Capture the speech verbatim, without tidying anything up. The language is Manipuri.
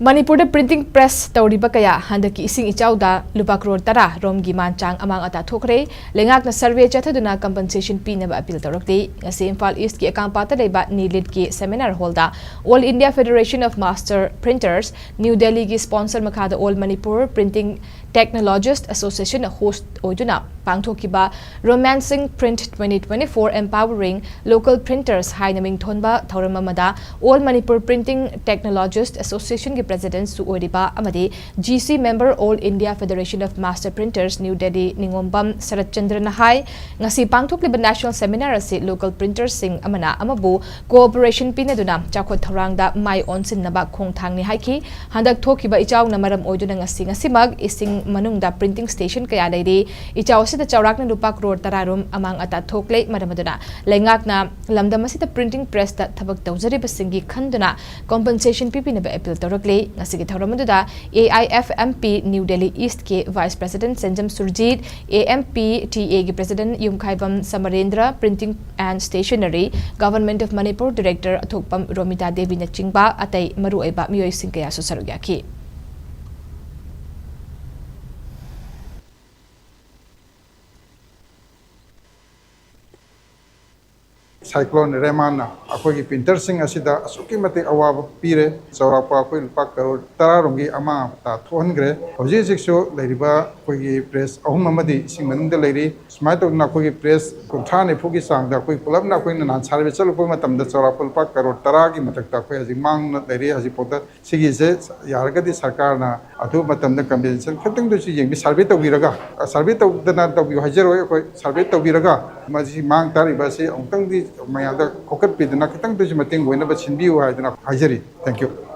ꯃꯅꯤꯄꯨꯔꯗ printing press ꯇꯧꯔꯤꯕ ꯀꯌꯥ ꯍꯟꯗꯛꯀꯤ ꯏꯁꯤꯡ ꯏꯆꯥꯎꯗ ꯂꯨꯄꯥ ꯀ꯭ꯔꯣꯔ ꯇꯔꯥ ꯔꯣꯝꯒꯤ ꯃꯥꯟ ꯆꯥꯡ ꯑꯃꯥꯡ ꯑꯇꯥ ꯊꯣꯛꯈ꯭ꯔꯦ꯫ ꯂꯩꯉꯥꯛꯅ survey ꯆꯠꯊꯗꯨꯅ compensation ꯄꯤꯅꯕ appeal ꯇꯧꯔꯛꯂꯤ꯫ ꯉꯁꯤ ꯏꯝꯐꯥꯜ ꯏꯁꯀꯤ ꯑꯀꯥꯝꯄꯥꯠꯇ ꯂꯩꯕ ꯅꯤꯂꯤꯠꯀꯤ seminar hall the All India Federation of Master Printers, new ꯗꯦꯜꯂꯤꯒꯤ sponsor ꯃꯈꯥꯗ All Manipur Printing Technologist Association ꯅ host ꯑꯣꯏꯗꯨꯅ ꯄꯥꯡꯊꯣꯛꯈꯤꯕ Romancing Print twenty twenty-four Empowering Local Printers ꯍꯥꯏꯅ ꯃꯤꯡꯊꯣꯟꯕ ꯊꯧꯔꯝ ꯑꯃꯗ All Manipur Printing Technologist Association ꯒꯤ president ꯁꯨ ꯑꯣꯏꯔꯤꯕ ꯑꯃꯗꯤ G C member All India Federation of Master Printers, New Delhi, ꯅꯤꯉꯣꯝꯕꯝ ꯁꯔꯠꯆꯟꯗ꯭ꯔꯅ ꯍꯥꯏ, ꯉꯁꯤ ꯄꯥꯡꯊꯣꯛꯂꯤꯕ national seminar ꯑꯁꯤ local printers ꯁꯤꯡ ꯑꯃꯅ ꯑꯃꯕꯨ cooperation ꯄꯤꯅꯗꯨꯅ ꯆꯥꯎꯈꯠ ꯊꯧꯔꯥꯡꯗ ꯃꯥꯏ ꯑꯣꯟꯁꯤꯟꯅꯕ ꯈꯣꯡꯊꯥꯡꯅꯤ ꯍꯥꯏꯈꯤ꯫ ꯍꯟꯗꯛ ꯊꯣꯛꯈꯤꯕ ꯏꯆꯥꯎꯅ ꯃꯔꯝ ꯑꯣꯏꯗꯨꯅ ꯉꯁꯤ, ꯉꯁꯤꯃꯛ ꯏꯁꯤꯡ ꯃꯅꯨꯡꯗ printing station ꯀꯌꯥ ꯂꯩꯔꯤ꯫ ꯏꯆꯥꯎ ꯑꯁꯤꯗ ꯆꯥꯎꯔꯥꯛꯅ ꯂꯨꯄꯥ ꯀ꯭ꯔꯣꯔ ꯇꯔꯥ ꯔꯣꯝ ꯑꯃꯥꯡ ꯑꯇꯥ ꯊꯣꯛꯂꯦ꯫ ꯃꯔꯝ ꯑꯗꯨꯅ ꯂꯩꯉꯥꯛꯅ ꯂꯝꯗꯝ ꯑꯁꯤꯗ printing press ꯇ ꯊꯕꯛ ꯇꯧꯖꯔꯤꯕꯁꯤꯡꯒꯤ ꯈꯟꯗꯨꯅ compensation ꯄꯤꯕꯤꯅꯕ appeal ꯇꯧꯔꯛꯂꯤ꯫ ꯉꯁꯤꯒꯤ ꯊꯧꯔꯝ ꯑꯗꯨꯗ A I F M P New Delhi East ꯀꯤ vice president Senjam Surjit, A M P T A ꯒꯤ president Yumkhaibam ꯁꯃꯔꯦꯟꯗ꯭ꯔ, Printing and Stationery, Government of Manipur director ꯑꯊꯣꯛꯄꯝ ꯔꯣꯃꯤꯇꯥ ꯗꯦꯕꯤꯅꯆꯤꯡꯕ ꯑꯇꯩ ꯃꯔꯨꯑꯣꯏꯕ ꯃꯤꯑꯣꯏꯁꯤꯡ ꯀꯌꯥꯁꯨ ꯁꯔꯨꯛ ꯌꯥꯈꯤ꯫ Cyclone ꯔꯦꯃꯥꯟꯅ ꯑꯩꯈꯣꯏꯒꯤ printer ꯁꯤꯡ ꯑꯁꯤꯗ ꯑꯁꯨꯛꯀꯤ ꯃꯇꯤꯛ ꯑꯋꯥꯕ ꯄꯤꯔꯦ꯫ ꯆꯥꯎꯔꯥꯛꯄ ꯑꯩꯈꯣꯏ ꯂꯨꯄꯥ ꯀꯔꯣꯔ ꯇꯔꯥ ꯔꯣꯝꯒꯤ ꯑꯃꯥꯡ ꯑꯇꯥ ꯊꯣꯛꯍꯟꯈ꯭ꯔꯦ꯫ ꯍꯧꯖꯤꯛ ꯍꯧꯖꯤꯛꯁꯨ ꯂꯩꯔꯤꯕ ꯑꯩꯈꯣꯏꯒꯤ press ꯑꯍꯨꯝ ꯑꯃꯗꯤ ꯏꯁꯤꯡ ꯃꯅꯨꯡꯗ ꯂꯩꯔꯤ꯫ ꯁꯨꯃꯥꯏꯅ ꯇꯧꯗꯅ ꯑꯩꯈꯣꯏꯒꯤ press ꯀꯨꯟꯊ꯭ꯔꯥ ꯅꯤꯐꯨꯒꯤ ꯆꯥꯡꯗ ꯑꯩꯈꯣꯏ ꯄꯨꯂꯞꯅ ꯑꯩꯈꯣꯏꯅ ꯅꯍꯥꯟ survey ꯆꯠꯂꯨꯕ ꯃꯇꯝꯗ ꯆꯥꯎꯔꯥꯛꯄ ꯂꯨꯄꯥ ꯀꯔꯣꯔ ꯇꯔꯥꯒꯤ ꯃꯊꯛꯇ ꯑꯩꯈꯣꯏ ꯍꯧꯖꯤꯛ ꯃꯥꯡꯅ ꯂꯩꯔꯤ꯫ ꯍꯧꯖꯤꯛꯐꯥꯎꯗ ꯁꯤꯒꯤꯁꯦ ꯌꯥꯔꯒꯗꯤ ꯁꯔꯀꯥꯔꯅ ꯑꯗꯨ ꯃꯇꯝꯗ compensation ꯈꯛꯇꯪꯗꯁꯨ ꯌꯦꯡꯕꯤ, survey ꯇꯧꯕꯤꯔꯒ, survey ꯇꯧꯗꯅ ꯇꯧꯕꯤꯌꯨ ꯍꯥꯏꯖꯔꯣꯏ꯫ ꯑꯩꯈꯣꯏ survey ꯇꯧꯕꯤꯔꯒ ꯃꯁꯤ ꯃꯥꯡ ꯇꯥꯔꯤꯕ ꯑꯁꯤ ꯑꯃꯨꯛꯇꯪꯗꯤ ꯃꯌꯥꯝꯗ ꯈꯣꯀꯠꯄꯤꯗꯅ ꯈꯤꯇꯪꯗꯁꯨ ꯃꯇꯦꯡ ꯑꯣꯏꯅꯕ ꯁꯤꯟꯕꯤꯌꯨ ꯍꯥꯏꯗꯅ ꯍꯥꯏꯖꯔꯤ꯫ Thank you꯫